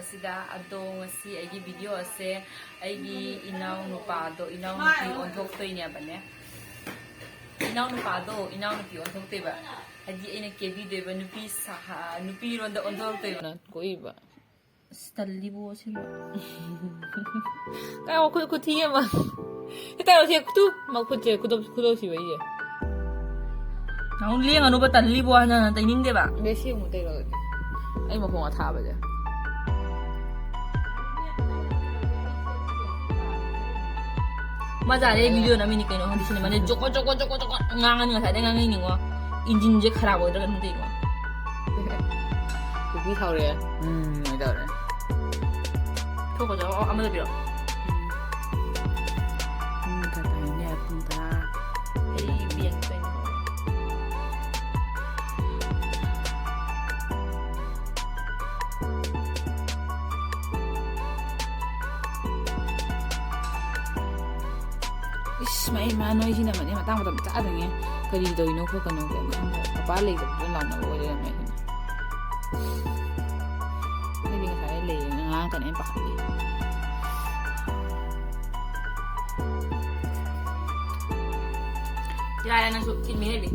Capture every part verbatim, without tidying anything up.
ꯁꯤꯗ ꯑꯗꯣ, ꯉꯁꯤ ꯑꯩꯒꯤ ꯚꯤꯗꯤꯑꯣ ꯑꯁꯦ ꯑꯩꯒꯤ ꯏꯅꯥꯎ ꯅꯨꯄꯥꯗꯣ, ꯏꯅꯥꯎ ꯅꯨꯄꯤ ꯑꯣꯟꯊꯣꯛꯇꯣꯏꯅꯦꯕꯅꯦ꯫ ꯏꯅꯥꯎ ꯅꯨꯄꯥꯗꯣ, ꯏꯅꯥꯎ ꯅꯨꯄꯤ ꯑꯣꯟꯊꯣꯛꯇꯣꯏꯕ꯫ ꯍꯥꯏꯗꯤ ꯑꯩꯅ ꯀꯦꯕꯤꯗꯣꯏꯕ, ꯅꯨꯄꯤ ꯁꯥꯍꯥ-, ꯅꯨꯄꯤꯔꯣꯟꯗ ꯑꯣꯟꯊꯣꯔꯛꯇꯣꯏꯕ꯫ ꯀꯣꯛꯏꯕ꯫ ꯑꯁ, ꯇꯜꯂꯤꯕꯣ ꯁꯤꯕꯣ꯫ ꯀꯥꯏ ꯋꯥꯈꯜ ꯈꯨꯊꯤ ꯑꯃ꯫ ꯍꯦꯛꯇ ꯁꯦ ꯈꯨꯊꯨ-, ꯃꯈꯨꯠꯁꯦ ꯈꯨꯗꯣꯞ-, ꯈꯨꯗꯣꯞ ꯁꯤꯕ ꯑꯩꯁꯦ꯫ ꯅꯪ ꯂꯦꯡꯒꯅꯨꯕ, ꯇꯜꯂꯤꯕꯣ, ꯍꯟꯖꯟ ꯍꯟꯖꯟ ꯇꯩꯅꯤꯡꯗꯦꯕ꯫ ꯑꯗꯩ ꯁꯤ ꯑꯃꯨꯛ ꯇꯩꯔꯒꯦ꯫ ꯑꯩ ꯃꯈꯣꯡ ꯑꯊꯥꯕꯁꯦ꯫ ꯃꯖꯥꯗꯤ ꯑꯩ ꯚꯤꯗꯤꯑꯣ ꯅꯝꯃꯤꯅꯤ ꯀꯩꯅꯣ ꯈꯪꯗꯦ, ꯁꯤꯅꯦꯃꯥꯅꯦ ꯖꯣꯀꯣ, ꯖꯣꯀꯣ, ꯖꯣꯀꯣ, ꯖꯣꯀꯣ ꯉꯥꯡꯉꯅꯤ, ꯉꯁꯥꯏꯗꯩ ꯉꯥꯡꯉꯛꯏꯅꯤꯉꯣ꯫ ꯏꯟꯖꯤꯟꯁꯦ ꯈꯔꯥꯕ ꯑꯣꯏꯗ꯭ꯔꯥ ꯀꯩꯅꯣ ꯇꯧꯔꯤꯅꯣ꯫ ꯅꯨꯄꯤ ꯁꯥꯎꯔꯦ꯫ ꯎꯝ, ꯀꯩꯗꯧꯔꯦ? ꯊꯣꯛꯈꯣ, ꯆꯠꯂꯣ꯫ ꯑꯃꯗ ꯄꯤꯔꯛꯑꯣ꯫ ꯄꯨꯡ ꯀꯌꯥ ꯇꯥꯔꯦꯅꯦ? ꯄꯨꯡ ꯇꯔꯥ꯫ ꯑꯩ ꯕꯦꯒ ꯇꯣ꯫ ꯏꯁ, ꯃꯥꯏ ꯏꯃꯥ ꯅꯣꯏꯁꯤꯅ ꯃꯅꯦ ꯃꯇꯥꯡ ꯃꯇꯝ ꯆꯥꯗꯉꯩ ꯀꯔꯤ ꯇꯧꯔꯤꯅꯣ ꯈꯣꯠꯀꯅꯣ ꯀꯩꯝ ꯈꯪꯗꯕ꯫ ꯄꯄꯥ ꯂꯩꯇꯕꯗꯣ ꯂꯥꯎꯅꯕ ꯑꯣꯏ ꯂꯩꯔꯝꯃꯦ ꯑꯩꯁꯤꯅ꯫ ꯑꯩꯗꯤ ꯉꯁꯥꯏ ꯂꯩꯌꯦꯅ ꯉꯥꯡꯉꯛꯀꯅꯤ ꯑꯩꯅ ꯄꯥꯈꯠꯂꯤ꯫ ꯌꯥꯔꯦ ꯅꯪꯁꯨ ꯊꯤꯟꯕ ꯍꯦꯜꯂꯤ꯫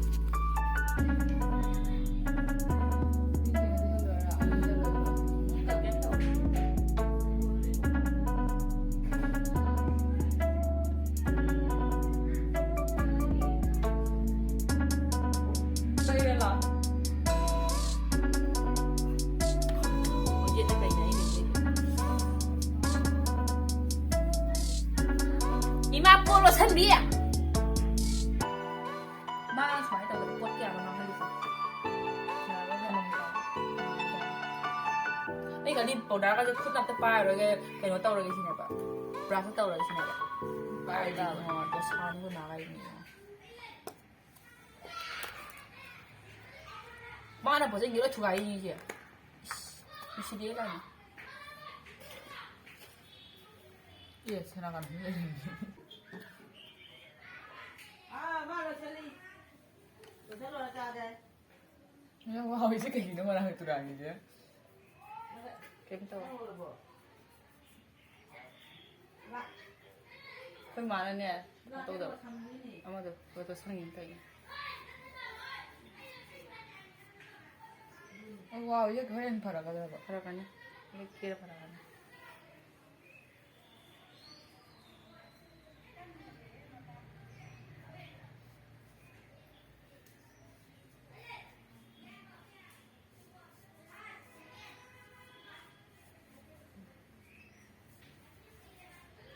ꯏꯃꯥ ꯄꯣꯠ ꯂꯣꯠꯁꯟꯕꯤ! ꯃꯥꯅ ꯁꯨꯃꯥꯏꯅ ꯇꯧꯕꯗ ꯄꯣꯠ ꯀꯌꯥꯅꯣ ꯃꯥꯡꯍꯜꯂꯤꯁꯦ? ꯌꯥꯔꯣꯏ, ꯌꯥꯔꯣꯏ, ꯌꯥꯔꯣꯏ꯫ ꯑꯩ ꯈꯜꯂꯤ ꯄꯥꯎꯗꯔꯒꯁꯦ ꯈꯨꯠꯅ ꯑꯝꯇ ꯄꯥꯏꯔꯔꯣꯏꯒꯦ, ꯀꯩꯅꯣ ꯇꯧꯔꯒꯦ ꯁꯤꯅꯦꯕ, ꯕ꯭ꯔꯁꯅ ꯇꯧꯔꯒꯦ ꯁꯤꯅꯦꯕ꯫ ꯄꯥꯏꯔꯗꯤ ꯏꯕꯨꯡꯉꯣ, ꯗꯣꯁꯥꯅꯤꯕꯨ ꯅꯥꯒꯥꯏꯅꯤ꯫ ꯃꯥꯅ ꯄꯣꯠꯆꯩꯁꯦ ꯂꯣꯏ ꯊꯨꯒꯥꯏꯔꯤꯅꯤꯁꯦ꯫ ꯏꯁ, ꯅꯨꯡꯁꯤꯗꯦ ꯀꯥꯏꯅ꯫ ꯑꯦ, ꯁꯅꯥ ꯀꯥꯟ ꯂꯩꯔꯝꯃꯤ꯫ ꯑꯥ, ꯃꯥ ꯂꯣꯏꯁꯜꯂꯤ꯫ ꯂꯣꯏꯁꯜꯂꯣ, ꯆꯥꯒꯦ꯫ ꯅꯪ ꯋꯥ ꯍꯧꯔꯤꯁꯦ ꯀꯩꯒꯤꯅꯣ ꯉꯔꯥꯡ ꯇꯨꯔꯥꯟꯒꯤꯁꯦ? ꯀꯩꯝ ꯇꯧꯔꯣꯏ꯫ ꯑꯩꯈꯣꯏ ꯃꯥꯅꯅꯦ, ꯀꯩꯅꯣ ꯇꯧꯗꯕ꯫ ꯑꯃꯗꯣ, ꯑꯗꯨꯗꯣ ꯁꯪꯉꯤꯅ ꯇꯧꯔꯤꯅꯦ꯫ ꯑꯣ, ꯋꯥꯎ, ꯌꯦꯛ ꯍꯣꯔꯦꯟ ꯐꯔꯛꯀꯗ꯭ꯔꯕ? ꯐꯔꯛꯀꯅꯤ꯫ ꯌꯦꯛ ꯀꯦꯔ ꯐꯔꯛꯀꯅꯤ꯫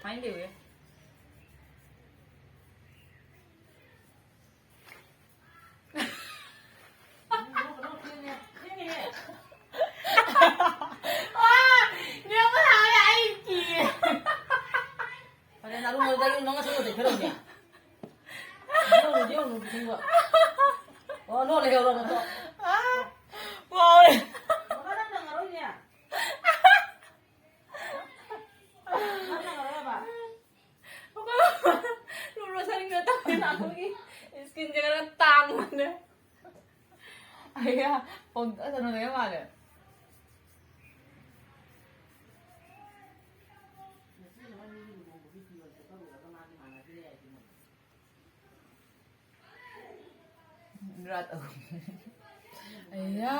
ꯐꯥꯏꯟ ꯂꯩꯌꯦ꯫ ꯐꯔꯦ, ꯅꯔꯨ ꯃꯔꯨꯗ ꯌꯨꯝ ꯅꯪ ꯉꯁꯤ ꯎꯗꯦ ꯈꯔ ꯎꯗꯦ꯫ ꯌꯦꯡꯉꯨ, ꯌꯦꯡꯉꯨ, ꯌꯦꯡꯉꯨ꯫ ꯑꯣ, ꯅꯣ ꯂꯩꯍꯧꯔꯣ, ꯅꯠꯇ꯭ꯔꯣ? ꯋꯥꯎꯔꯦ꯫ ꯃꯃꯥ, ꯅꯪ ꯅꯪꯉꯔꯣꯏꯅꯦ꯫ ꯅꯪ ꯅꯪꯉꯔꯣꯏꯕ꯫ ꯂꯨ ꯂꯣꯁꯟꯒ ꯇꯧꯋꯦ, ꯅꯍꯥꯟꯃꯨꯛꯀꯤ ꯁ꯭ꯀꯤꯟꯁꯦ ꯈꯔ ꯇꯥꯡꯕꯅꯦ꯫ ꯑꯩꯌꯥ, ꯐꯣꯟ ꯀꯩꯅꯣ ꯂꯩꯕ ꯃꯥꯜꯂꯦ꯫ ꯔꯥꯠ ꯑꯍꯨꯝ꯫ ꯑꯩꯌꯥ꯫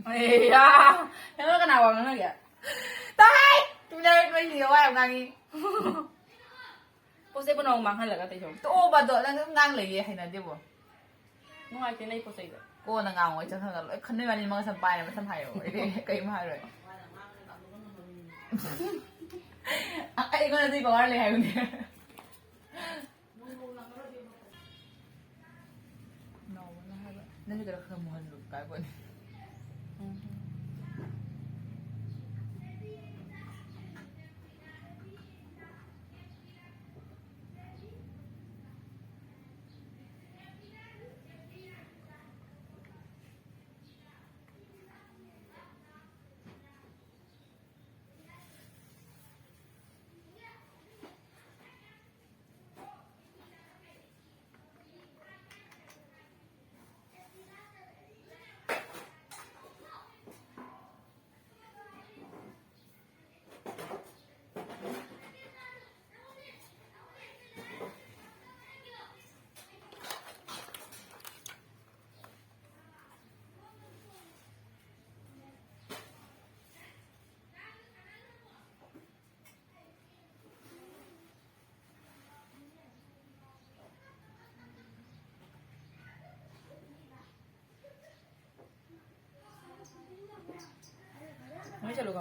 ꯑꯩꯌꯥ꯫ ꯅꯪꯅ ꯀꯅꯥ ꯋꯥ ꯉꯥꯡꯅꯒꯦ? ꯇꯥꯏ! ꯇꯨꯃꯤꯟ ꯂꯩꯌꯨ, ꯅꯣꯏ ꯋꯥ ꯌꯥꯝ ꯉꯥꯡꯉꯤ꯫ ꯄꯣꯠ ꯆꯩ ꯄꯨꯝꯅꯃꯛ ꯃꯥꯡꯍꯜꯂꯒ ꯇꯩꯊꯣꯛ꯫ ꯇꯣꯛꯑꯣꯕ ꯑꯗꯣ, ꯅꯪ ꯑꯗꯨꯝ ꯉꯥꯡ ꯂꯩꯌꯦ, ꯍꯩꯅꯗꯦꯕꯣ꯫ ꯅꯨꯡꯉꯥꯏꯇꯦ ꯅꯪ ꯄꯣꯠ ꯆꯩꯗꯣ꯫ ꯀꯣꯟꯅ ꯉꯥꯡꯉꯣ, ꯑꯩ ꯆꯪꯉꯒ ꯂꯣꯏ ꯈꯟ-, ꯅꯣꯏ ꯃꯅꯤꯡ ꯃꯃꯥꯡ ꯁꯝ ꯄꯥꯏꯅꯕ ꯁꯝ ꯍꯥꯏꯌꯣ꯫ ꯑꯩ ꯀꯔꯤꯝ ꯍꯥꯏꯔꯣꯏ꯫ ꯑ-, ꯑꯩꯉꯣꯟꯗꯗꯤ ꯄꯋꯥꯔ ꯂꯩ ꯍꯥꯏꯕꯅꯦ꯫ ꯅꯥꯎꯕꯅ ꯍꯥꯏꯕ, "ꯅꯪꯁꯨ ꯈꯔ ꯈꯔ ꯃꯨꯍꯜꯂꯨ" ꯀꯥꯏꯕꯅꯤ꯫ ꯎꯝ꯫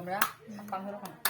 ꯈꯪꯕ꯭ꯔꯥ? ꯄꯥꯡꯊꯔꯣ ꯈꯪꯉꯦ꯫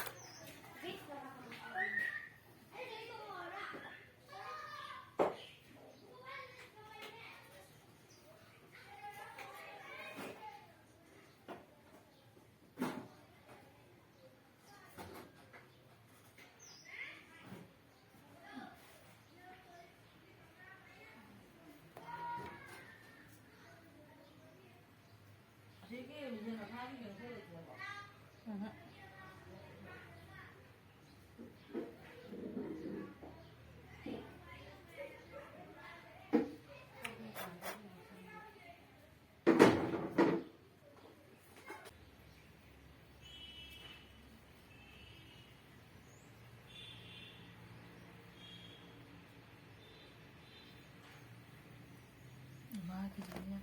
ꯃꯥꯒꯤꯗꯤꯅꯦ꯫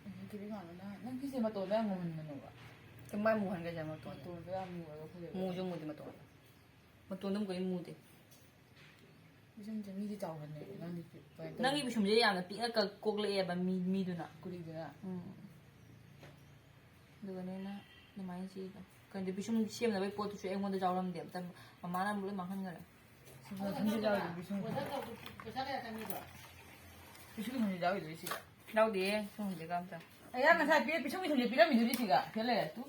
ꯑꯩꯒꯤ ꯀꯔꯤ ꯀꯥꯟꯗꯅ ꯅꯪꯒꯤꯁꯦ ꯃꯇꯣꯟꯗ ꯌꯥꯝ ꯃꯨꯍꯟꯒꯅꯣꯕ꯫ ꯀꯃꯥꯏ ꯃꯨꯍꯟꯒꯦ ꯍꯥꯏꯁꯦ ꯃꯇꯣꯟꯗ? ꯃꯇꯣꯟꯗꯣ ꯌꯥꯝ ꯃꯨꯔꯒ ꯐꯖꯩ꯫ ꯃꯨꯁꯨ ꯃꯨꯗꯦ ꯃꯇꯣꯟꯗ꯫ ꯃꯇꯣꯟꯗꯨꯝ ꯀꯔꯤꯝ ꯃꯨꯗꯦ꯫ ꯄꯤꯁꯨꯝꯁꯦ ꯃꯤꯗꯤ ꯆꯥꯎꯍꯜꯂꯦ, ꯅꯪꯗꯤ ꯄꯤꯛ-, ꯀꯃꯥꯏꯅ ꯇꯧꯔꯤꯅꯣ? ꯅꯪꯒꯤ ꯄꯤꯁꯨꯝꯁꯦ ꯌꯥꯝꯅ ꯄꯤꯛꯅ ꯀꯛ-, ꯀꯣꯛꯂꯛꯑꯦꯕ ꯃꯤ, ꯃꯤꯗꯨꯅ꯫ ꯀꯨꯂꯤꯗꯨꯅ? ꯎꯝ꯫ ꯑꯗꯨꯒꯅꯦ ꯅꯪ ꯑꯗꯨꯃꯥꯏꯅ ꯆꯦꯗꯣ꯫ ꯀꯩꯅꯣ ꯄꯤꯁꯨꯝ ꯁꯦꯝꯅꯕꯒꯤ ꯄꯣꯠꯇꯨꯁꯨ ꯑꯩꯉꯣꯟꯗ ꯌꯥꯎꯔꯝꯗꯦ ꯑꯝꯇ, ꯃꯃꯥꯅ ꯑꯃꯨꯛ ꯂꯣꯏ ꯃꯥꯡꯍꯟꯈꯔꯦ꯫ ꯁꯤ ꯄꯤꯁꯨꯝꯁꯦ ꯌꯥꯎꯔꯤꯗꯨꯗꯤ ꯁꯤꯒ꯫ ꯌꯥꯎꯗꯦ, ꯁꯤ ꯍꯧꯖꯤꯛ ꯑꯝꯇ꯫ ꯑꯩ ꯉꯁꯥꯏ ꯄꯤꯔ-, ꯄꯤꯁꯨꯝꯒꯤ ꯁꯨꯝꯁꯦ ꯄꯤꯔꯝꯃꯤꯗꯨꯗꯤ ꯁꯤꯒ꯫ ꯁꯤꯗ ꯂꯩꯔꯦ, ꯇꯨ꯫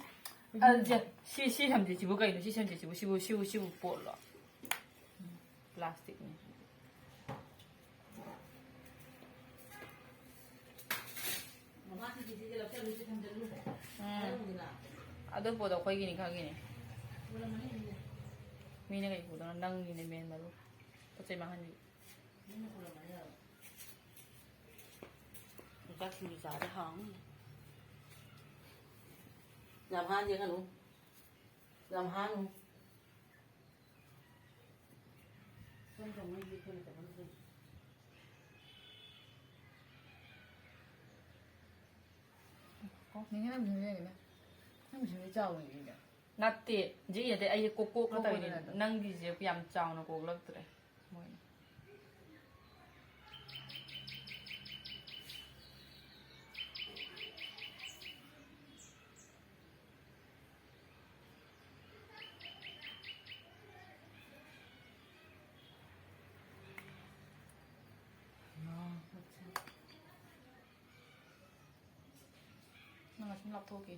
ꯑꯗꯨ ꯁꯦ, ꯁꯤ, ꯁꯤ ꯁꯝꯖꯦꯠꯁꯤꯕꯨ ꯀꯩꯅꯣ? ꯁꯤ ꯁꯝꯖꯦꯠꯁꯤꯕꯨ, ꯁꯤꯕꯨ, ꯁꯤꯕꯨ, ꯁꯤꯕꯨ ꯄꯣꯠꯂꯣ? ꯄ꯭ꯂꯥꯁꯇꯤꯛꯅꯤ꯫ ꯎꯝ꯫ ꯑꯗꯨ ꯄꯣꯠꯇꯣ ꯑꯩꯈꯣꯏꯒꯤꯅꯤ ꯈꯪꯉꯤꯅꯦ꯫ ꯃꯤꯅ ꯀꯩ ꯄꯨꯗꯣꯏꯅꯣ? ꯅꯪꯒꯤꯅꯦ ꯃꯦꯟ ꯃꯔꯨ꯫ ꯄꯣꯠ ꯆꯩ ꯃꯥꯡꯍꯟꯕꯤ꯫ ꯌꯣꯡꯆꯥꯛ ꯁꯤꯡꯖꯨ ꯆꯥꯕꯗ ꯍꯥꯎꯅꯤ꯫ ꯌꯥꯝ ꯍꯥꯟ ꯌꯦꯡꯒꯅꯨ꯫ ꯌꯥꯝ ꯍꯥꯟꯅꯨ꯫ ꯏꯆꯝ ꯆꯝꯕ ꯌꯦꯛꯄꯅ ꯀꯩꯅꯣꯝ ꯇꯧꯏ꯫ ꯑꯣ, ꯅꯦꯅꯦ, ꯅꯪ ꯄꯤꯁꯨꯝꯁꯦ ꯌꯦꯡꯒꯦꯅꯦ꯫ ꯅꯪ ꯄꯤꯁꯨꯝꯁꯦ ꯆꯥꯎꯋꯦ ꯌꯦꯡꯒꯦ꯫ ꯅꯠꯇꯦ, ꯖꯤ ꯅꯠꯇꯦ, ꯑꯩꯁꯦ ꯀꯣꯛ ꯀꯣꯛꯅ ꯀꯣꯛ ꯇꯧꯔꯤꯅꯦ꯫ ꯀꯣꯛꯅ ꯇꯧ꯫ ꯅꯪꯒꯤꯁꯦ ꯌꯥꯝ ꯆꯥꯎꯅ ꯀꯣꯛꯂꯛꯇ꯭ꯔꯦ꯫ ꯃꯣꯏꯅ꯫ ꯂꯥꯞꯊꯣꯛꯀꯦ꯫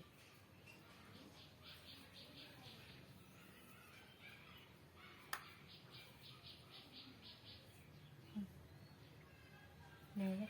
ꯂꯣꯏꯔꯦ꯫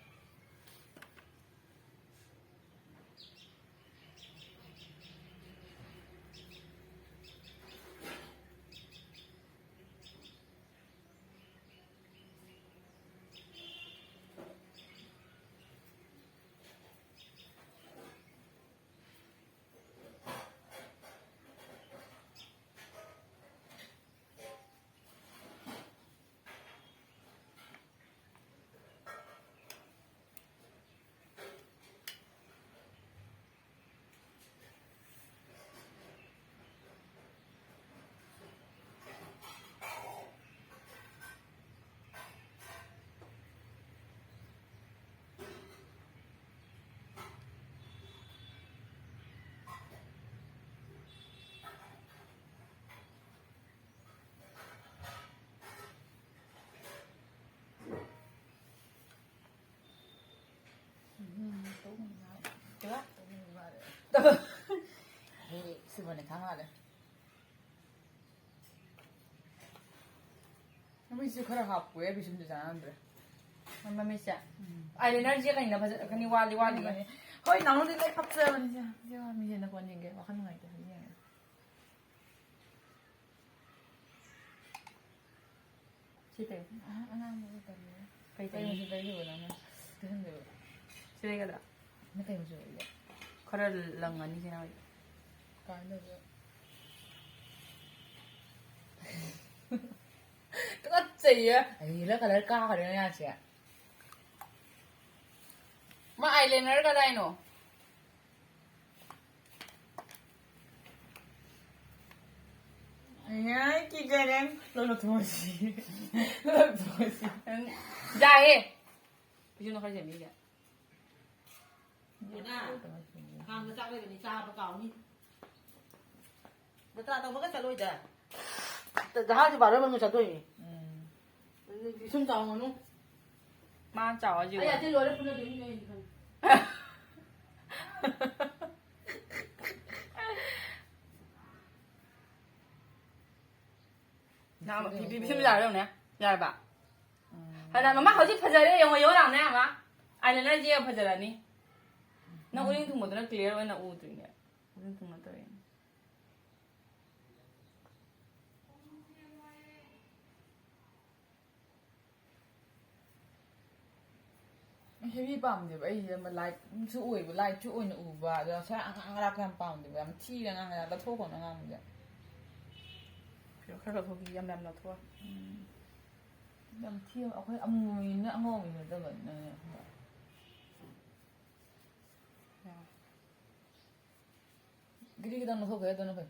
ꯎꯝ, ꯇꯧꯅꯤꯡꯉꯥꯏ꯫ ꯀꯌꯥ? ꯇꯧꯅꯤꯡꯉꯥꯏ꯫ ꯍꯦ, ꯁꯤꯕꯅꯦ ꯈꯪꯉꯥꯂꯦ꯫ ꯃꯃꯤꯠꯁꯨ ꯈꯔ ꯍꯥꯞꯄꯨ, ꯑꯩ ꯄꯤꯁꯨꯝꯁꯨ ꯆꯥꯟꯅꯗ꯭ꯔꯦ꯫ ꯃꯃꯤꯠꯁꯦ? ꯎꯝ꯫ ꯑꯥꯏꯂꯥꯏꯅꯔꯁꯦ ꯀꯩꯅꯣ ꯐꯖ-, ꯀꯩꯅꯣ ꯋꯥꯠꯂꯤ, ꯋꯥꯠꯂꯤ꯫ ꯍꯣꯏ, ꯅꯪꯉꯣꯟꯗ ꯂꯣꯏ ꯄꯛꯆꯕꯅꯤ꯫ ꯁꯦ, ꯁꯦ, ꯃꯤꯁꯦ ꯅꯀꯣꯟ ꯌꯦꯡꯒꯦ, ꯋꯥꯈꯜ ꯅꯨꯡꯉꯥꯏꯇꯦ, ꯍꯧꯖꯤꯛ ꯌꯦꯡꯉꯦ꯫ ꯁꯤ ꯀꯩ? ꯑ-, ꯑꯉꯥꯡꯕꯗꯣ ꯇꯜꯂꯦ꯫ ꯀꯩ ꯀꯩ ꯇꯩ-, ꯃꯆꯨ ꯇꯩꯗꯣꯏꯕ ꯅꯪꯅ? ꯇꯩꯍꯟꯗꯣꯏꯕ꯫ ꯁꯤ ꯂꯩꯒꯗ꯭ꯔꯥ? ꯅꯪ ꯀꯩ ꯃꯆꯨ ꯑꯣꯏꯒꯦ? ꯈꯔ ꯂꯪꯉꯅꯤ ꯁꯤꯅ ꯍꯧꯖꯤꯛ꯫ ꯀꯃꯥꯏꯅ ꯇꯧꯗꯣꯏꯕ? ꯇꯨꯀꯠꯆꯩꯌꯦ꯫ ꯑꯩ ꯌꯦꯜꯂꯣ ꯀꯂꯔ ꯀꯥꯈ꯭ꯔꯦ ꯃꯌꯥꯝꯁꯦ꯫ ꯃꯥ ꯑꯥꯏꯂꯥꯏꯅꯔ ꯀꯗꯥꯏꯅꯣ? ꯑꯩ ꯀꯤꯖꯔꯦ꯫ ꯂꯣꯏ ꯂꯧꯊꯣꯛꯑꯁꯤ꯫ ꯂꯣꯏ ꯂꯧꯊꯣꯛꯑꯁꯤ꯫ ꯅꯪ ꯌꯥꯏꯌꯦ꯫ ꯄꯤꯁꯨꯝꯗꯣ ꯈꯔ ꯁꯦꯝꯕꯤꯒꯦ꯫ ꯕꯦꯇꯥ, ꯈꯥꯡꯗ ꯆꯥꯛ ꯂꯩꯕꯅꯤ, ꯆꯥꯕ ꯀꯥꯎꯅꯤ꯫ ꯕꯦꯇꯥ ꯇꯧꯕꯒ ꯆꯠꯂꯣꯏꯗ꯫ ꯖꯍꯥꯖ ꯚꯥꯔꯠ ꯃꯅꯨꯡ ꯆꯠꯇꯣꯏꯅꯤ꯫ ꯎꯝ꯫ ꯄꯤꯁꯨꯝ ꯆꯥꯎ ꯉꯥꯅꯨ꯫ ꯃꯥ ꯆꯥꯎ ꯍꯥꯏꯁꯤꯕꯣ? ꯑꯩ ꯑꯇꯩ ꯂꯣꯏꯔꯦ ꯐꯨꯅꯗꯣꯏꯅꯤ ꯅꯣꯏ ꯑꯅꯤ ꯈꯪꯉꯤ꯫ ꯅꯪ ꯄꯤ-, ꯄꯤ-, ꯄꯤꯁꯨꯝ ꯌꯥꯔꯕ ꯌꯦꯡꯉꯨꯅꯦ꯫ ꯌꯥꯔꯕ? ꯎꯝ꯫ ꯍꯥꯏꯅ, "ꯃꯃꯥ, ꯍꯧꯖꯤꯛ ꯐꯖꯔꯦ, ꯌꯦꯡꯉꯣ, ꯌꯦꯡꯉꯣ ꯂꯥꯎꯅꯦ, ꯃꯃꯥ꯫ ꯑꯥꯏꯂꯥꯏꯅꯔꯁꯦ ꯌꯥꯝ ꯐꯖꯔꯅꯤ꯫" ꯅꯪ ꯎꯔꯤꯡ ꯊꯨꯡꯕꯗꯨꯅ clear ꯑꯣꯏꯅ ꯎꯗ꯭ꯔꯤꯅꯦ꯫ ꯎꯔꯤꯡ ꯊꯨꯡꯕ ꯇꯧꯔꯤꯅꯦ꯫ Heavy ꯄꯥꯝꯗꯦꯕ ꯑꯩꯁꯦ, ꯑꯃ lightꯁꯨ ꯑꯣꯏꯕ, lightꯁꯨ ꯑꯣꯏꯅ ꯎꯕ, ꯑꯗꯣ ꯉꯁꯥꯏ ꯑꯉꯥꯡ ꯑꯔꯥꯛꯄ ꯌꯥꯝ ꯄꯥꯝꯗꯦꯕ, ꯌꯥꯝ ꯊꯤꯔꯦ ꯑꯉꯥꯡ ꯑꯔꯥꯛ, ꯂꯧꯊꯣꯛꯈ꯭ꯔꯣ ꯑꯉꯥꯡꯕꯁꯦ꯫ ꯈꯔ ꯈꯔ ꯂꯧꯊꯣꯛꯈꯤ, ꯌꯥꯝ ꯌꯥꯝ ꯂꯧꯊꯣꯛꯑꯣ꯫ ꯎꯝ꯫ ꯌꯥꯝ ꯊꯤꯕ, ꯑꯩꯈꯣꯏ ꯑꯃꯨꯕ ꯃꯤꯅ ꯑꯉꯧꯕ ꯃꯤ ꯅꯠꯇꯕꯅꯤꯅꯅꯦ꯫ ꯌꯥꯔꯦ꯫ ꯒꯤꯔꯤ ꯈꯤꯇꯪ ꯂꯧꯊꯣꯛꯈ꯭ꯔꯦ, ꯑꯗꯨꯅ ꯐꯩ꯫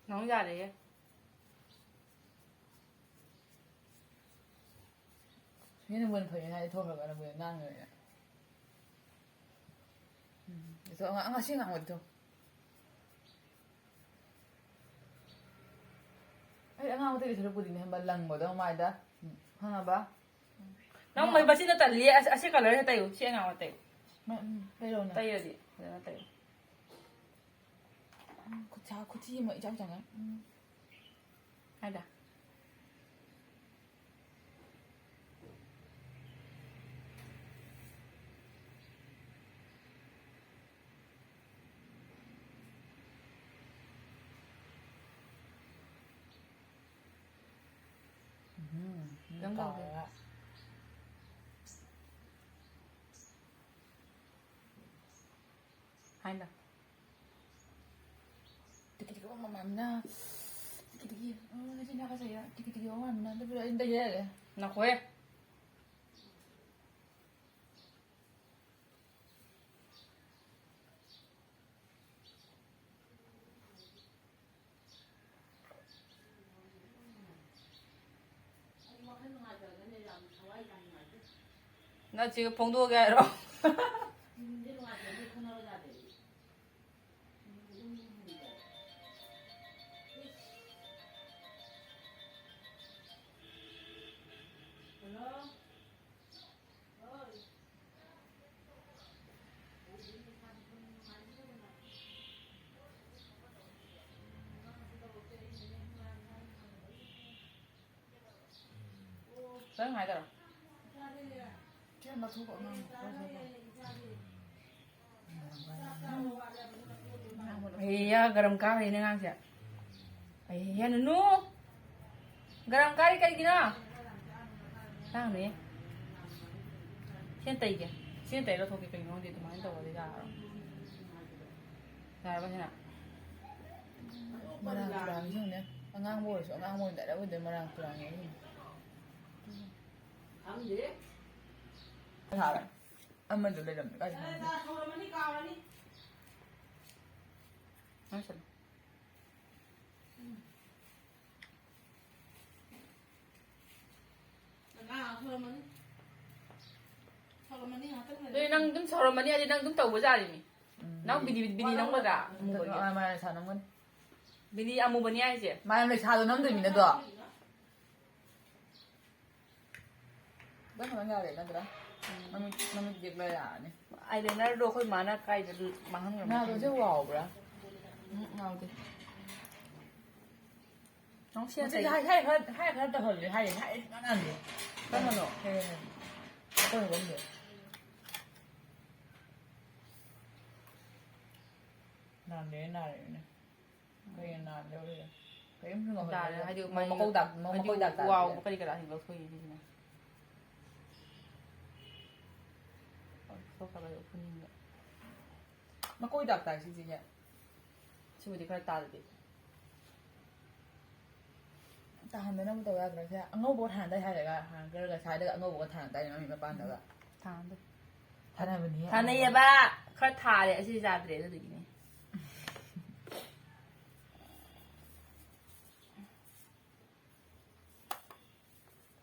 ꯅꯪ ꯌꯥꯔꯦꯍꯦ꯫ ꯁꯤꯅ ꯃꯣꯏꯅ ꯐꯩ ꯍꯥꯏ ꯊꯣꯛꯈ꯭ꯔꯒ ꯃꯣꯏꯅ ꯉꯥꯡꯉꯦ꯫ ꯎꯝ, ꯑꯗꯣ ꯑꯉꯥꯡ, ꯑꯉꯥꯡ, ꯁꯤ ꯑꯉꯥꯡꯕꯗꯤ ꯊꯣꯛ꯫ ꯑꯩ ꯑꯉꯥꯡꯕ ꯇꯩꯗꯣꯏ ꯁꯔꯨꯛꯄꯨꯗꯤꯅꯦ, ꯈꯪꯕ, ꯂꯪꯕꯗꯣ ꯃꯥꯏꯗ, ꯈꯪꯉꯕ? ꯅꯪ ꯃꯣꯏ ꯃꯁꯤꯅ ꯇꯜꯂꯤ꯫ ꯑꯁꯤ, ꯑꯁꯤ colourꯁꯦ ꯇꯩꯌꯨ꯫ ꯁꯤ ꯑꯉꯥꯡꯕ ꯇꯩꯌꯨ꯫ ꯃ-, ꯎꯝ, ꯇꯩꯔꯛꯎꯅꯦ꯫ ꯇꯩꯔꯗꯤ ꯐꯖꯅ ꯇꯩꯌꯨ꯫ ꯎꯝ, ꯈꯨꯠꯁꯥ ꯈꯨꯊꯤ ꯑꯃ ꯏꯆꯥꯎ ꯆꯥꯎꯅ꯫ ꯎꯝ꯫ ꯍꯥꯏꯗ꯫ ꯎꯝ, ꯈꯤꯇꯪ ꯇꯧꯒꯦ꯫ ꯇꯧꯔꯒ꯫ ꯍꯥꯏꯅ꯫ ꯇꯤꯀꯤ ꯇꯤꯀꯤ ꯑꯣ ꯃꯃꯥꯝꯅ꯫ ꯇꯤꯀꯤ ꯇꯤꯀꯤ꯫ ꯑꯣ, ꯅꯆꯤꯟ ꯅꯅꯥꯎ ꯀ ꯆꯩꯔ꯫ ꯇꯤꯀꯤ ꯇꯤꯀꯤ ꯑꯣ ꯃꯃꯥꯝꯅ꯫ ꯑꯗꯨ ꯄꯤꯔꯛꯑꯣ, ꯑꯩ ꯇꯩꯖꯔꯒꯦ꯫ ꯅꯈꯣꯏ꯫ ꯅꯪ ꯆꯦꯒ ꯐꯣꯡꯗꯣꯛꯑꯒꯦ ꯍꯥꯏꯔꯣ? ꯅꯪ ꯍꯥꯏꯗꯔꯣ? ꯑꯩꯌꯥ, ꯒꯔꯝ ꯀꯥꯔꯦꯅꯦ ꯑꯉꯥꯡꯁꯦ꯫ ꯑꯩꯌꯥ, ꯅꯨꯅꯨ! ꯒꯔꯝ ꯀꯥꯔꯤ ꯀꯩꯒꯤꯅꯣ? ꯂꯥꯡꯅꯨꯍꯦ꯫ ꯁꯤꯅ ꯇꯩꯒꯦ꯫ ꯁꯤꯅ ꯇꯩꯔ ꯂꯧꯊꯣꯛꯀꯦ꯫ ꯀꯩꯅꯣ ꯈꯪꯗꯦ ꯑꯗꯨꯃꯥꯏꯅ ꯇꯧꯔꯗꯤ ꯌꯥꯔꯔꯣꯏ꯫ ꯌꯥꯔꯕ ꯁꯤꯅ? ꯃꯔꯥꯡ ꯇꯨꯔꯥꯡꯁꯤꯡꯅꯦ꯫ ꯑꯉꯥꯡꯕ ꯑꯣꯏꯔꯁꯨ ꯑꯉꯥꯡꯕ ꯑꯣꯏꯅ ꯗꯥꯏꯔꯦꯛ ꯑꯣꯏꯗꯣꯏ ꯃꯔꯥꯡ ꯇꯨꯔꯥꯡꯅꯦ ꯑꯩꯒꯤꯅꯦ꯫ ꯊꯥꯔꯦ꯫ ꯑꯃꯗꯣ ꯂꯩꯔꯝꯃꯦ꯫ ꯀꯥꯏ ꯊꯝꯃꯝꯒꯦ? ꯉꯥꯏꯁꯜꯂꯨ꯫ ꯑꯗꯨꯗꯤ ꯅꯪ ꯑꯗꯨꯝ ꯁꯧꯔꯝꯃꯅꯤ, ꯑꯗꯨꯗꯤ ꯅꯪ ꯑꯗꯨꯝ ꯇꯧꯕꯖꯥꯠꯅꯤꯅꯦ꯫ ꯎꯝ꯫ ꯅꯪ ꯕꯤꯅꯤ, ꯕꯤꯅꯤ ꯅꯝꯒꯗ꯭ꯔꯥ? ꯑꯃꯨꯕꯒꯤ꯫ ꯃꯥ, ꯃꯥ ꯂꯩꯁꯥ ꯅꯝꯒꯅꯤ꯫ ꯕꯤꯅꯤ ꯑꯃꯨꯕꯅꯤ ꯍꯥꯏꯁꯦ꯫ ꯃꯥ ꯌꯥꯝ ꯂꯩꯁꯥꯗꯣ ꯅꯝꯗꯣꯏꯃꯤꯅ ꯑꯗꯣ꯫ ꯅꯪ ꯈꯇꯪ ꯌꯥꯔꯦ ꯅꯠꯇ꯭ꯔꯥ? ꯎꯝ꯫ ꯃꯃꯤꯠ, ꯃꯃꯤꯠ ꯌꯦꯛꯂ ꯌꯥꯔꯅꯤ꯫ ꯑꯥꯏꯂꯥꯏꯅꯔꯗꯣ ꯑꯩꯈꯣꯏ ꯃꯥꯅ ꯀꯥꯏꯗ ꯃꯥꯡꯍꯟꯈ꯭ꯔꯕꯅꯣ ꯅꯥꯗꯣ ꯈꯪꯗꯦ꯫ ꯁꯤ ꯋꯥꯎꯕ꯭ꯔꯥ? ꯎꯝ, ꯋꯥꯎꯗꯦ꯫ ꯅꯪ ꯁꯤ ꯃꯁꯤ ꯉꯁꯥꯏ ꯍꯥꯏ, ꯍꯥꯏ ꯈꯔ, ꯍꯥꯏ ꯈꯔ ꯇꯧꯍꯜꯂꯦ, ꯍꯥꯏ, ꯍꯥꯏ ꯉꯥꯡꯍꯜꯂꯦ꯫ ꯀꯔꯝꯕꯅꯣ? ꯍꯦ, ꯍꯦ, ꯍꯦ꯫ ꯑꯩꯈꯣꯏ ꯍꯧꯔꯝꯗꯦ꯫ ꯅꯥꯟꯗꯦ, ꯅꯥꯔꯛꯏꯅꯦ꯫ ꯀꯩꯅ ꯅꯥꯟꯗꯦ ꯍꯧꯖꯤꯛ? ꯀꯔꯤꯝꯁꯨ ꯅꯥꯍꯜꯂꯦ꯫ ꯌꯥꯔꯦ, ꯍꯥꯏꯗꯤ ꯃ-, ꯃꯥꯒꯤ ꯃꯀꯧ ꯗꯥꯛ-, ꯃ-, ꯍꯥꯏꯗꯤ ꯃꯀꯧ ꯗꯥꯛ ꯇꯥꯗꯦ꯫ ꯋꯥꯎꯕ ꯀꯔꯤ ꯀꯔꯥꯁꯤꯡ ꯂꯧꯊꯣꯛꯏꯅꯦ ꯁꯤꯁꯤꯅ꯫ ꯂꯧꯊꯣꯛꯈ꯭ꯔꯕ ꯎꯐꯨꯟꯁꯤꯡꯗꯣ꯫ ꯃꯀꯣꯏ ꯗꯥꯛ ꯇꯥꯏ ꯁꯤꯁꯤꯅꯦ꯫ ꯁꯤꯕꯨꯗꯤ ꯈꯔ ꯇꯥꯗꯗꯤ꯫ ꯇꯥꯍꯟꯗꯅꯕ ꯇꯧ ꯌꯥꯗ꯭ꯔꯣ? ꯁꯦ ꯑꯉꯧꯕꯒ ꯊꯥꯅꯗꯥꯏ ꯍꯥꯏꯔꯒ, ꯍꯥꯟꯅ ꯈꯔꯒ ꯁ꯭ꯋꯥꯏꯗꯒ ꯑꯉꯧꯕꯒ ꯊꯥꯅꯗꯥꯏꯅꯦ ꯃꯃꯤꯠ ꯃꯄꯥꯟꯗꯒ꯫ ꯊꯥꯅꯗꯦ꯫ ꯊꯥꯅꯕꯅꯤ꯫ ꯊꯥꯅꯩꯌꯦꯕ꯫ ꯈꯔ ꯊꯥꯔꯦ, ꯑꯁꯤ ꯌꯥꯗ꯭ꯔꯦ, ꯑꯗꯨꯗꯨꯒꯤꯅꯦ꯫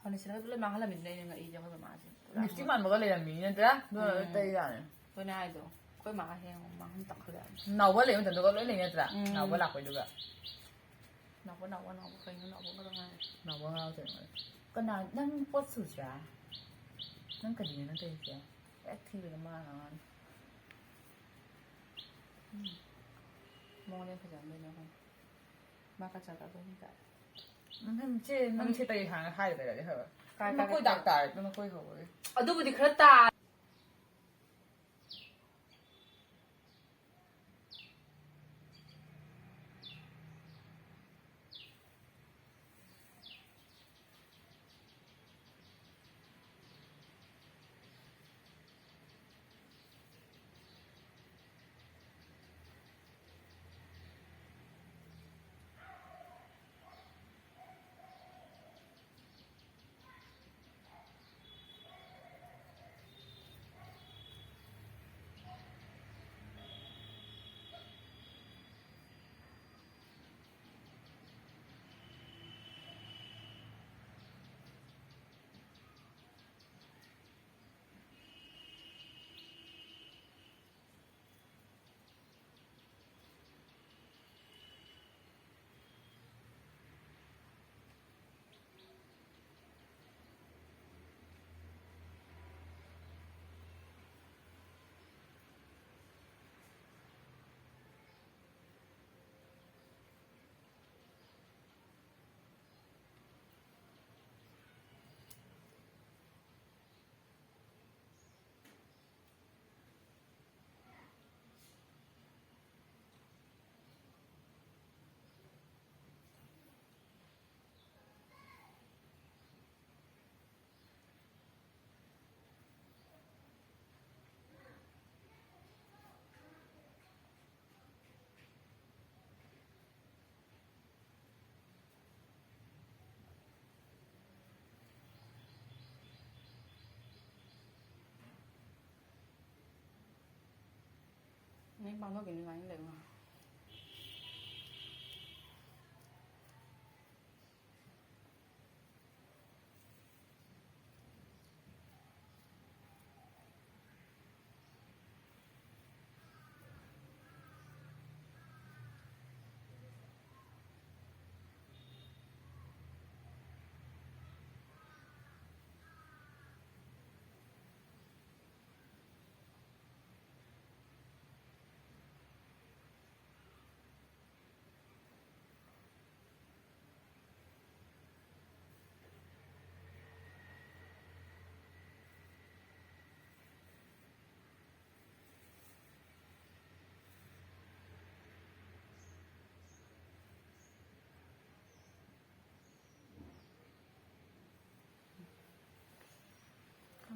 ꯐꯥꯎꯟꯗꯦꯁꯟꯒꯗꯣ ꯂꯣꯏ ꯃꯥꯡꯍꯜꯂꯝꯃꯤꯗꯨꯅ ꯑꯩꯅ ꯉꯛꯏꯁꯦ ꯑꯩꯈꯣꯏ ꯃꯃꯥꯁꯦ꯫ ꯄꯨꯔꯥ ꯂꯤꯞꯁꯇꯤꯛ ꯃꯥꯟꯕꯒ ꯂꯩꯔꯝꯃꯤꯅꯦ ꯅꯠꯇ꯭ꯔꯥ? ꯑꯗꯨꯅ ꯂꯣꯏ ꯎꯝ꯫ ꯇꯩ ꯌꯥꯔꯦ꯫ ꯑꯗꯨꯅꯦ ꯍꯥꯏꯗꯣ꯫ ꯑꯩꯈꯣꯏ ꯃꯥ ꯍꯌꯦꯡ ꯃꯥꯡꯍꯟ ꯇꯥꯛꯍꯜꯂꯛꯑꯅꯤ꯫ ꯅꯥꯎꯕ ꯂꯩꯕ ꯃꯇꯝꯗꯒ ꯂꯣꯏ ꯂꯩ ꯅꯠꯇ꯭ꯔꯥ? ꯎꯝ꯫ ꯅꯥꯎꯕ ꯂꯥꯛꯄꯩꯗꯨꯒ꯫ ꯅꯥꯎꯕ, ꯅꯥꯎꯕ, ꯅꯥꯎꯕ꯫ ꯀꯩꯅꯣ ꯅꯥꯎꯕ ꯉꯥꯛꯇ ꯉꯥꯏꯔꯦ꯫ ꯅꯥꯎꯕ ꯉꯥꯛꯇ ꯉꯥꯏꯔꯦ꯫ ꯀꯅꯥ, ꯅꯪ ꯄꯣꯠ ꯁꯨꯗ꯭ꯔꯥ? ꯅꯪ ꯀꯔꯤꯅꯣ ꯅꯪ ꯇꯧꯔꯤꯁꯦ? ꯍꯦꯛ ꯊꯤꯕꯗ ꯃꯥ ꯉꯥꯡꯉꯛꯑꯅꯤ꯫ ꯎꯝ꯫ ꯃꯉꯣꯟꯗ ꯐꯖꯍꯟꯗꯣꯏꯅꯦ ꯑꯩꯈꯣꯏꯅ꯫ ꯃꯥ ꯀꯆꯥ ꯀꯆꯥ ꯇꯧꯅꯤ ꯀꯥꯏ꯫ ꯎꯝ, ꯁꯤ ꯅꯪ ꯁꯤ ꯇꯩ ꯍꯥꯟꯅ ꯍꯥꯏꯔ ꯂꯩꯔꯗꯤ ꯐꯕ꯫ ꯀꯥꯏ, ꯀꯥꯏ, ꯅꯈꯣꯏ ꯀꯥꯏ? ꯗꯥꯛ ꯇꯥꯔꯦ, ꯑꯗꯨ ꯅꯈꯣꯏ ꯍꯧꯔꯦ꯫ ꯑꯗꯨꯕꯨꯗꯤ ꯈꯔ ꯇꯥ- ꯅꯪ ꯄꯥꯡꯊꯣꯛꯈꯤꯅꯤ ꯑꯗꯨꯃꯥꯏꯅ ꯂꯩꯌꯨ ꯉꯥꯏꯍꯥꯛ꯫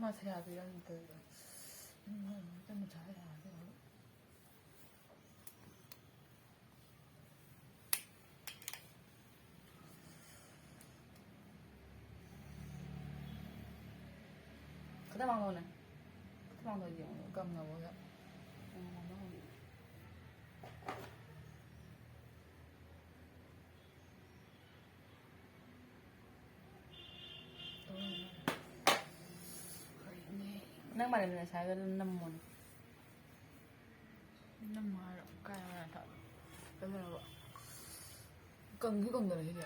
ꯃꯥ ꯁꯌꯥ ꯄꯤꯔꯝꯗꯣꯏꯕ꯫ ꯎꯝ, ꯃꯥ ꯃꯆꯥ ꯃꯆꯥ ꯌꯥꯗꯦ꯫ ꯈꯤꯇꯪ ꯃꯥꯡꯂꯣꯅꯦ꯫ ꯈꯤꯇꯪ ꯃꯥꯡꯂꯣ ꯌꯦꯡꯉꯣ꯫ ꯀꯪꯉꯕꯣ ꯌꯥꯝ? ꯎꯝ, ꯃꯥꯡꯂꯣ꯫ ꯅꯪ ꯃꯥꯂꯦꯝ ꯅꯁꯥꯒ ꯅꯝꯃꯣꯅꯦ꯫ ꯅꯝꯃꯣ ꯍꯥꯏꯔꯣ? ꯀꯥꯏ ꯍꯥꯏꯔꯣ? ꯀꯩꯗꯧꯔꯕ? ꯀꯪꯗꯤ ꯀꯪꯗꯅ ꯁꯤꯗꯤ꯫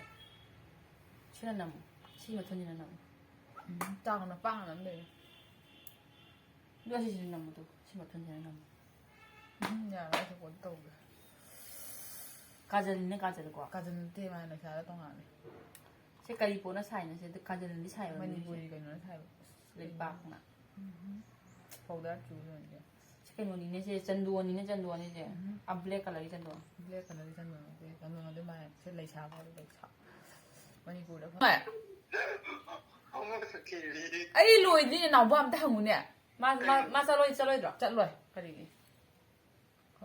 ꯁꯤꯅ ꯅꯝꯃꯣ꯫ ꯁꯤ ꯃꯊꯣꯟꯁꯤꯅ ꯅꯝꯃꯣ꯫ ꯎꯝ, ꯇꯥꯡꯅ ꯄꯥꯡꯅ ꯅꯝꯗꯣꯏꯅꯦ꯫ ꯑꯗꯨꯒ ꯁꯤꯁꯤꯅ ꯅꯝꯃꯣ ꯇꯨ꯫ ꯁꯤ ꯃꯊꯣꯟꯁꯤꯅ ꯅꯝꯃꯣ꯫ ꯎꯝ, ꯌꯥꯔꯣꯏ, ꯑꯩ ꯁꯞꯄꯣꯔꯠ ꯇꯧꯒꯦ꯫ ꯀꯥꯖꯜꯅꯤꯅ ꯀꯥꯖꯜꯀꯣ꯫ ꯀꯥꯖꯜ ꯅꯠꯇꯦ, ꯃꯥꯅ ꯂꯩꯁꯥꯗ ꯇꯣꯉꯥꯟꯅꯤ꯫ ꯁꯤ ꯀꯔꯤ ꯄꯣꯠꯅ ꯁꯥꯏꯅꯣ? ꯁꯤ ꯀꯥꯖꯜꯅꯗꯤ ꯁꯥꯏꯕꯅꯤ ꯃꯅꯤꯄꯨꯔꯤ ꯁꯤꯁꯦ꯫ ꯀꯩꯅꯣꯅ ꯁꯥꯏꯕ꯫ ꯂꯩꯕꯥꯛꯅ꯫ ꯎꯝ꯫ ꯄꯥꯎꯗꯔ ꯆꯨꯕ ꯑꯣꯏꯔꯝꯅꯤ꯫ ꯁꯤ ꯀꯩꯅꯣꯅꯤꯅꯦ, ꯁꯤ ꯆꯟꯗꯣꯟꯅꯤꯅꯦ, ꯆꯟꯗꯣꯟꯅꯤꯁꯦ꯫ ꯎꯝ꯫ ꯑ, black colourꯒꯤ ꯆꯟꯗꯣꯟ꯫ Black colourꯒꯤ ꯆꯟꯗꯣꯟ ꯅꯠꯇꯦ, ꯆꯟꯗꯣꯟ ꯑꯗꯨ ꯃꯥꯟꯅꯩ꯫ ꯁꯤ ꯂꯩꯁꯥꯕ ꯍꯥꯏꯕ ꯂꯩꯁꯥ꯫ ꯃꯅꯤꯄꯨꯔꯗ ꯐꯪ-, ꯍꯣꯏ꯫ ꯑꯃꯁꯨ ꯊꯤꯔꯤ꯫ ꯑꯩ ꯂꯣꯏꯗ꯭ꯔꯤꯅꯦ, ꯅꯥꯎꯕ ꯑꯝꯇ ꯍꯪꯉꯨꯅꯦ꯫ ꯃꯥ, ꯃꯥ, ꯃꯥ ꯆꯠꯂꯣꯏ-, ꯆꯠꯂꯣꯏꯗ꯭ꯔꯣ? ꯆꯠꯂꯣꯏ꯫ ꯀꯔꯤꯒꯤ?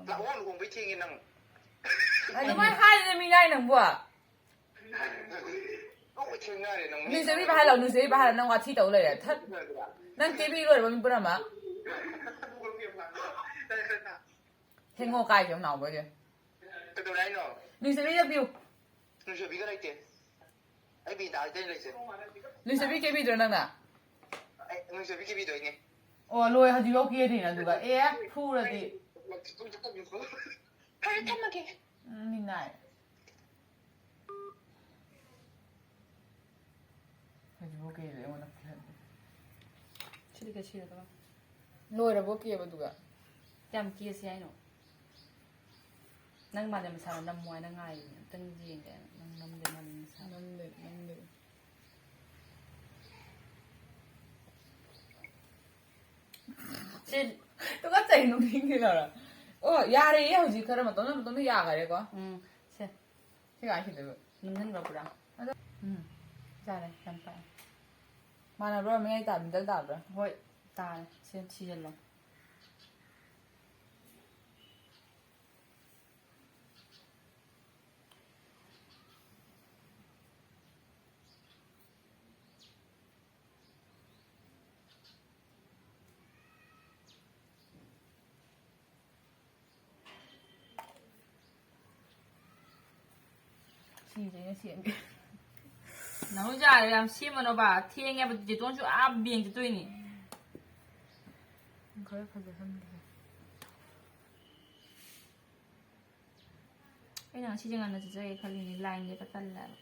ꯂꯥꯛꯑꯣ, ꯂꯨꯍꯣꯡꯕꯩ ꯊꯦꯡꯉꯦ ꯅꯪ꯫ ꯑꯗꯨꯃꯥꯏ ꯍꯥꯏꯔꯤꯅꯦ ꯃꯤ ꯉꯥꯏ ꯅꯪꯕꯣ꯫ ꯂꯨꯍꯣꯡꯕꯩ ꯊꯦꯡꯅꯔꯦ ꯅꯪ꯫ ꯅ꯭ꯌꯨꯁ ꯄꯦꯄꯔ ꯄꯥꯍꯜꯂꯣ, ꯅ꯭ꯌꯨꯁ ꯄꯦꯄꯔ ꯄꯥꯍꯜꯂꯣ, ꯅꯪ ꯋꯥꯊꯤ ꯇꯧ ꯂꯩꯔꯦ꯫ ꯊꯠ-, ꯅꯪ ꯀꯦꯕꯤ ꯂꯣꯏꯔꯕ ꯃꯤ ꯄꯨꯝꯅꯃꯛ? ꯍꯦꯡꯉꯣ ꯀꯥꯏꯁꯦ ꯅꯥꯎꯕꯁꯦ꯫ ꯀꯩꯗꯧꯔꯦ ꯍꯥꯏꯅꯣ? ꯅ꯭ꯌꯨꯁ ꯄꯦꯄꯔ ꯄꯤꯌꯨ꯫ ꯅꯨꯡꯁꯤꯕꯤꯒ ꯂꯩꯇꯦ꯫ ꯑꯩ ꯕꯤꯗꯥꯏꯗ ꯂꯩꯁꯦ꯫ ꯅꯨꯡꯁꯤꯕꯤ ꯀꯦꯕꯤꯗ꯭ꯔꯣ ꯅꯪꯅ? ꯑꯩ ꯅꯨꯡꯁꯤꯕꯤ ꯀꯦꯕꯤꯗꯣꯏꯅꯦ꯫ ꯑꯣ, ꯂꯣꯏ ꯍꯧꯖꯤꯛꯐꯥꯎ ꯀꯦꯗ꯭ꯔꯤꯅ, ꯑꯗꯨꯒ ꯑꯦ, ꯐꯨꯔꯗꯤ꯫ ꯐꯔꯦ, ꯊꯝꯃꯒꯦ꯫ ꯎꯝ, ꯃꯤꯅꯥꯏ꯫ ꯍꯧꯖꯤꯛꯐꯥꯎ ꯀꯦꯗ꯭ꯔꯤ ꯑꯩꯉꯣꯟꯗ ꯐꯨꯍꯟꯗꯦ꯫ ꯁꯤꯗꯤ ꯀꯩ ꯁꯤꯔꯒ? ꯂꯣꯏꯔꯕꯣ ꯀꯦꯕꯗꯨꯒ? ꯀꯌꯥꯝ ꯀꯦꯁꯤ ꯍꯥꯏꯅꯣ? ꯅꯪ ꯃꯥꯂꯦꯝ ꯃꯁꯥꯗꯣ ꯅꯝꯃꯣ ꯍꯥꯏꯅ ꯉꯥꯏꯔꯤꯅꯦ꯫ ꯑꯝꯇꯪ ꯌꯦꯡꯒꯦ ꯅꯪ ꯅꯝꯗꯦ ꯃꯥꯂꯦꯝ ꯃꯁꯥꯗꯣ꯫ ꯅꯝꯗꯦ, ꯅꯝꯗꯦ꯫ ꯁꯤ ꯇꯨꯀꯠꯆꯩ, ꯅꯣꯛꯅꯤꯡꯉꯦ ꯂꯧꯔ꯫ ꯑꯣ, ꯌꯥꯔꯦꯌꯦ, ꯍꯧꯖꯤꯛ ꯈꯔ ꯃꯇꯣꯝꯅ, ꯃꯇꯣꯝꯅ ꯌꯥꯈꯔꯦꯀꯣ꯫ ꯎꯝ, ꯁꯦ꯫ ꯁꯤ ꯀꯥꯏ ꯁꯤꯗꯣꯏꯕ? ꯅꯝꯁꯤꯟꯈ꯭ꯔꯣ ꯄꯨꯔꯥ꯫ ꯑꯗꯣ ꯎꯝ꯫ ꯌꯥꯔꯦ, ꯌꯥꯝ ꯄꯥꯛꯑꯦ꯫ ꯃꯥꯟꯅꯕ꯭ꯔꯣ? ꯃꯌꯥꯏ ꯇꯥ, ꯃꯤꯗꯜ ꯇꯥꯕ꯭ꯔꯥ? ꯍꯣꯏ, ꯇꯥꯔꯦ꯫ ꯁꯤ ꯊꯤꯖꯤꯜꯂꯣ꯫ ꯁꯤꯁꯦ ꯑꯩꯅ ꯁꯦꯝꯒꯦ꯫ ꯅꯍꯨꯖꯥ, ꯌꯥꯝ ꯁꯦꯝꯃꯅꯣꯕ꯫ ꯊꯦꯡꯉꯦꯕ, ꯖꯦꯇꯣꯟꯁꯨ ꯑꯥ ꯕꯦꯡ ꯆꯠꯇꯣꯏꯅꯤ꯫ ꯈꯔ ꯐꯖꯍꯟꯒꯦ꯫ ꯑꯩꯅ ꯉꯁꯤꯁꯦ ꯉꯟꯅ ꯆꯠꯆꯒꯦ ꯈꯜꯂꯤꯅꯦ, ꯂꯥꯏꯟ ꯂꯦꯞꯄ ꯇꯜꯂꯦꯕ꯫